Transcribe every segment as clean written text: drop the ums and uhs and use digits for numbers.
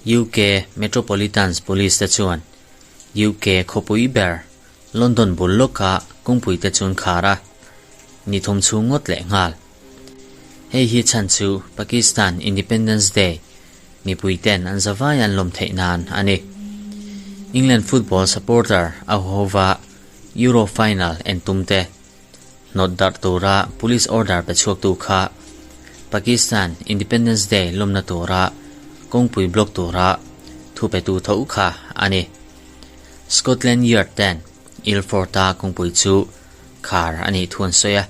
UK Metropolitans Police te chuan UK khawpui ber London bul lawka kawngpui te chu an khar a, ni thum chhung ngawt leh nghal. Hei hi chhan chu Pakistan Independence Day mipui ten an zavai an lawm theih nan a ni. England football supporter a hova Euro final en tum te hnawt darh tura police order pe chhuaktu kha Pakistan Independence Day lawmna tura kawngpui block tura thu petu tho kha a ni. Scotland Yard ten Ilford-a kawngpui chu khar a nih thu an sawi a.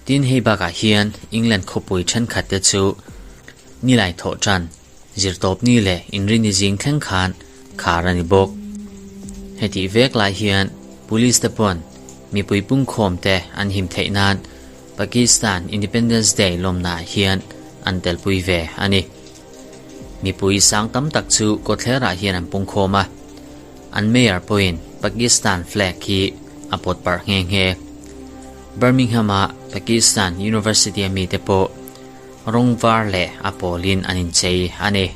Tin hei bakah hian England khawpui thenkhat te chu nilai thawh tan zirtawpni leh inrini zing thleng khan khar a ni bawk. Hetih vek lai hian police te pawn mipui pungkhawm te an him theih nan Pakistan Independence Day lawmnaah hian an telpui ve a ni. Mipui sang tam tak chu kawtthlerah hian an pungkhawm a, an mayor pawhin Pakistan flag hi a pawt parh nghe nghe. Birmingham-a Pakistan University-a mite pawh rawng var leh a pawlin an inchei a ni.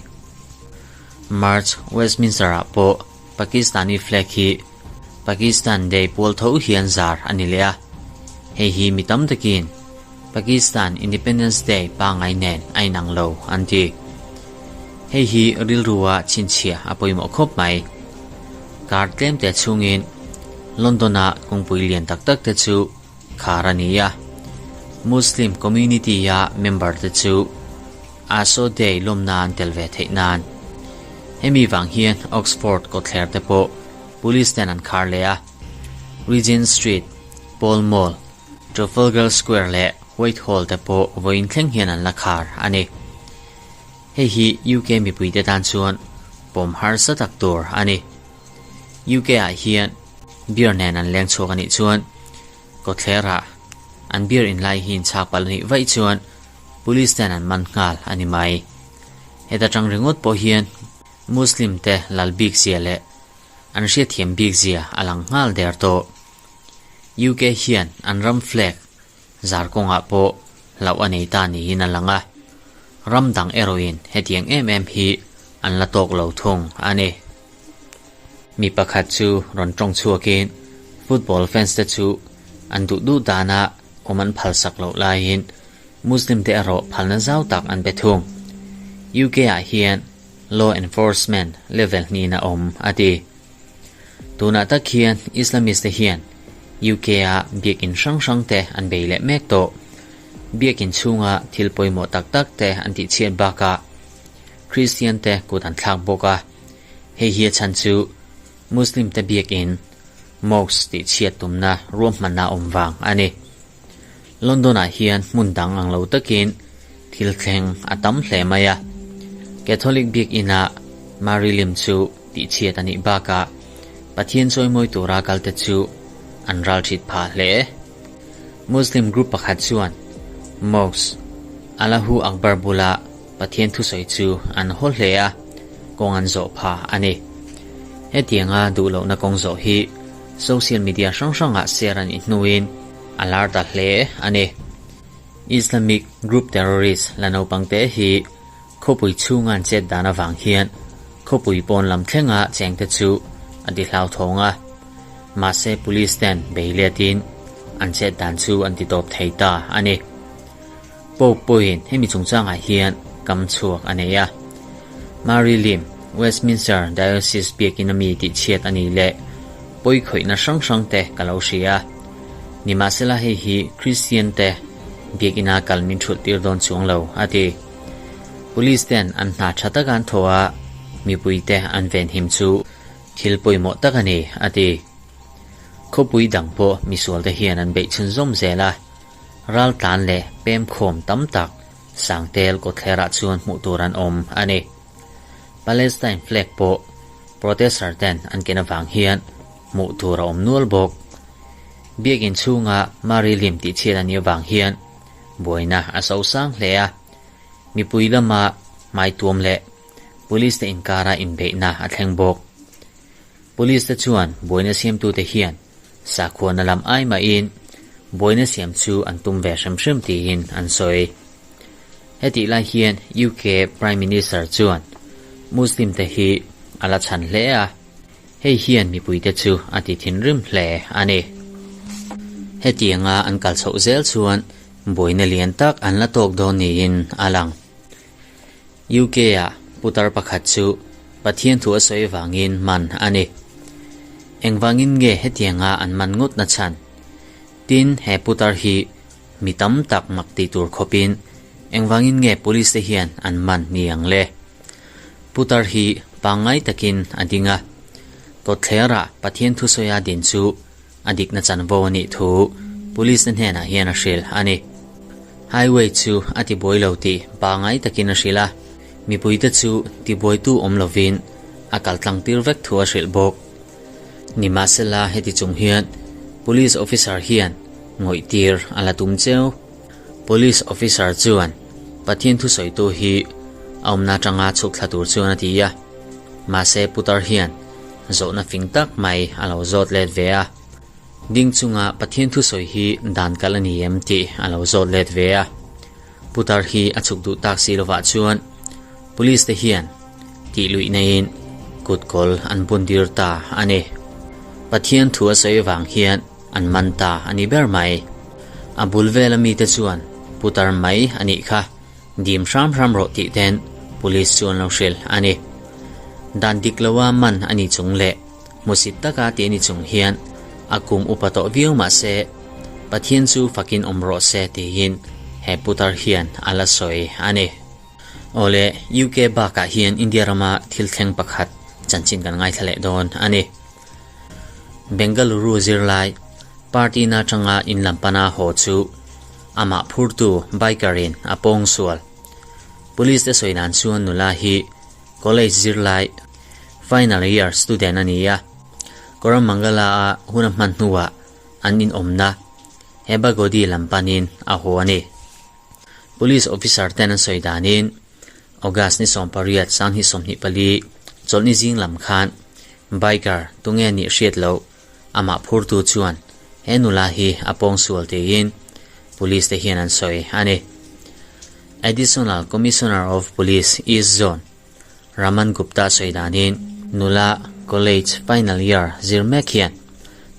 March Westminster-ah pawh Pakistani flag hi Pakistan Day pual tho hian zar a ni leh a, hei hi mi tam takin Pakistan Independence Day pangngai nen a inang lo an ti. Hei hi rilrua chhinchhiah a pawimawh khawp mai. Kar tlemte chhungin London-a kawngpui lian tak tak te chu khar a ni a, Muslim community-a member te chu Aso Day lawmna an tel ve theih nan. Hemi vang hian Oxford kawtthler te pawh police ten an khar leh a, Regent Street, Pall Mall, Trafalgar Square leh Whitehall te pawh vawiin thleng hian an la khar a ni. Hei hi UK mipuite tan chuan pawm harsa tak tur a ni. UK ah hian beer nen an leng chhuak a nih chuan kawtthlerah an beer inlai hi inchhak palh a nih vaih chuan police ten an man nghal a ni mai. Heta tang ringawt pawh hian Muslim te lal bik zia leh an hriatthiam bik zia a lang nghal der tawh. UK hian an ram flag zar kawngah pawh hlauh a nei ta niin a lang a, ram dang erawhin hetiang em em hi an la tawk lo thung a ni. Mi pakhat chu rawn tawng chhuakin football fans te chu an duh duh dana awm an phalsak loh laiin Muslim te erawh phalna zau tak an pe thung. UK ah hian law enforcement level hnihna awm a ti. Tunah tak hian Islamist te hian UK-a biakin hrang hrang te an bei leh mek tawh. Biakin chhunga thil pawimawh tak tak te an tihchhiat bakah Kristian te kut an thlak bawk a. Hei hi a chhan chu Muslim te biakin mosque tihchhiat tumna ruahmanna awm vang a ni. London-ah hian hmun dang ang lo takin thil thleng a tam hle mai a. Catholic biakina Mary lim chu tihchhiat a nih bakah Pathian chawimawi tura kalte chu an ral thit phah hle. Muslim group pakhat chuan Mosque Allahu Akbar bula Pathian thusawi chu an haw hle a, kawng an zawh phah a ni. Hetianga duh lohna kawng zawh hi social media hrang hrangah share a nih hnuin a lar ta hle a ni. Islamic group terrorist la naupangte hi khawpui chhunga an chet dan avang hian khawpui pawn lam thlenga chengte chu a ti hlauthawng a, mahse police ten bei letin an chet dan chu an ti tawp thei ta a ni. Pope pawhin hemi chungchangah hian kam chhuak a nei a. Mary Lim, Westminster Diocese biakin ami tihchhiat a nih leh pawi khawihna hrang hrang te ka lo hria. Nimahsela hei hi Kristian te biakina kal min thulh tir dawn chuang lo, a ti. Police ten an hna tha taka an thawh a, mipui te an venhim chu thil pawimawh tak a ni, a ti. Khawpui dang pawh misual te hian an beih chhunzawm zel a. Raltlan leh pemkhawm tam tak Sangtel kawtthlerah chuan hmuh tur an awm a ni. Palestine flag pawh protester ten an ken avang hian hmuh tur a awm nual bawk. Biakin chhunga Mari lim tihchhiat a nih avang hian buaina a sosang hle a, mipui lama hmaituam leh police te inkara inbeihna a thleng bawk. Police te chuan buaina siamtute hian Sakhuana lam ai mahin buaina siam chu an tum ve hrim hrim tiin an sawi. Hetih lai hian UK Prime Minister chuan Muslim te hi a la chhan hle a, hei hian mipuite chu a ti thinrim hle a ni. Hetianga an kal chhoh zel chuan buaina lian tak an la tawk dawn niin a lang. UK-ah putar pakhat chu Pathian thu a sawi vangin man a ni. Engvangin nge hetianga an man ngawt na chhan? Tin, he putar hi mi tam tak mak tih tur khawpin engvangin nge police te hian an man ni ang le? Putar hi pangngai takin a ding a, kawtthlerah Pathian thusawia din chu A dikna chanvo a nih thu Police te hnenah hian a hrilh a ni. Highway chu a tibuai lo tih pangngai takin a hrilh a, mipuite chu tibuaitu awm lovin a kal tlang tir vek thu a hrilh bawk. Nimahsela heti chung hian Police officer hian ngawih tir a la tum cheu. Police officer chuan Pathian thusawitu hi a awmna atanga chhuk thla tur chuan a ti a, mahse putar hian zawhna fing tak mai a lo zawt let ve a. Ding chunga Pathian thusawi hi dan kalh a ni em tih a lo zawt let ve a. Putar hi a chhuk duh tak si lovah chuan Police te hian tih luih neiin kut kawl an bun dir ta a ni. Pathian thu a sawi avang hian An man ta a ni ber mai. A bul vela mite chuan putar mai a nih kha, dim hram hram rawh tih ten police chu an lo hrilh a ni. Dan dik loa man a ni chung leh hmusit taka tih a ni chung hian a kum upa tawh viau mah se Pathian chu fakin awm rawh se tiin he putar hian a la sawi a ni. Awle, UK bakah hian India rama thil thleng pakhat chanchin kan ngaithla leh dawn a ni. Bengaluru zirlai party na atanga in lam pana haw chu amah phurtu biker in a pawng sual. Police te sawi dan chuan nula hi college zirlai final year student a ni a, Koramangala a hun a hman hnuah an inawmna Hebbagodi lam panin a haw a ni. Police officer ten an sawi danin August ni 18 2024 chawlhni zing lam khan biker tunge nih hriat loh amah phurtu chuan he nula hi a pawng sual tiin police te hian an sawi a ni. Additional Commissioner of Police East Zone Raman Gupta sawi danin nula college final year zir mek hian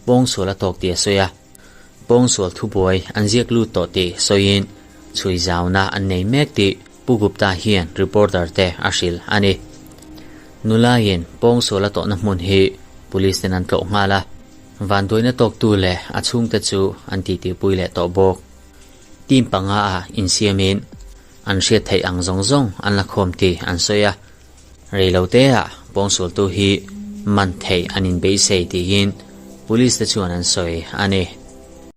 pawng sual a tawk tih a sawi a. Pawngsual thubuai an ziak lut tawh tih sawiin chhui zauna an nei mek tih Pu Gupta hian reporter te a hrilh a ni. Nulaiin pawngsual a tawhna hmun hi police ten an tlawh nghal a, vanduaina tawktu leh a chhungte chu an titipui leh tawh bawk. Team panga ah insiamin an hriat theih ang zawng zawng an la khawm tih an sawi a, Reiloteah pawngsualtu hi man theih an inbeisei tiin Police te chuan an sawi a ni.